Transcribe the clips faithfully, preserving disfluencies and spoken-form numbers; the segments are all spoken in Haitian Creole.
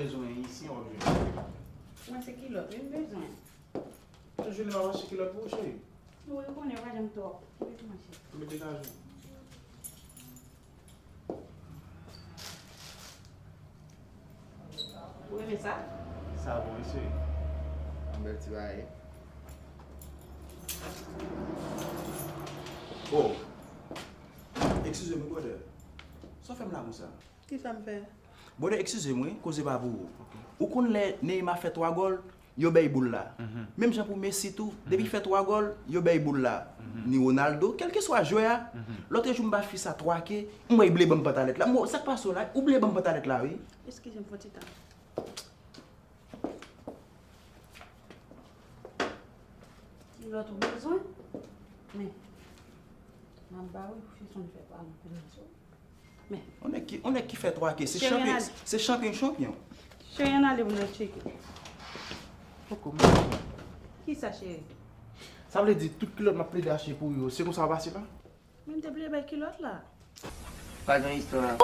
Bezwen isi w ap jwenn. Mwen se kilòt wi m bezwen. Ou jwenn m ap achte kilòt pou ou, cheri? Wi, ou konnen yo pa janm twòp. Wi, mwen cheri. Mwen degaje. Ou renmen sa? Sa bon, wi, cheri. Yon bèl ti bagay. Oh! Eskize m, brother. Sa w fè m la konsa? Kisa m fè? Brother, eskize m wi, koze pa pou ou. Ou konn lè Neymar fè twa gòl, yo bèy boul la. Menm jan pou Messi tou, depi fè twa gòl, yo bèy boul la. Ni Ronaldo, kèlkeswa jwè a, lòt jou m ba fi sa twa ke, m wè l ble ban m pantalèt la. Mo, sa k pase w la? Ou ble ban m pantalèt la wi. Eskize m fon ti tan. Kilòt ou bezwen? Men, m ap ba ou pou fi sonn fè pa anpil nan sou. Men. On nèg ki, on nèg ki fè twa ke, se chanpyon, se chanpyon, chanpyon. Cheri, ann ale pou n al tcheke. Poko, m pa konn. Kisa, cheri? Sa vle di, tout kilòt m ap plede achte pou ou yo, se konsa w pase la? Men m te plede bay kilòt la. Pa gen istwa.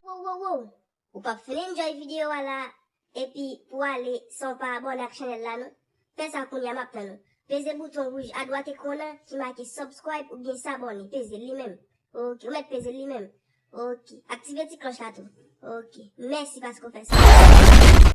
Wo, wo, wo. Ou p ap fin enjoy videyo a la, epi pou ale san w pa abòne ak chanèl la non. Fè sa kounye a, m ap tann ou. Peze bouton wouj adwat ekran an ki make subscribe oubyen s'abonner, peze l li menm. Oke, ou mèt peze l li menm. Oke, aktive ti klòch la tou. Oke, mèsi paske w fè sa.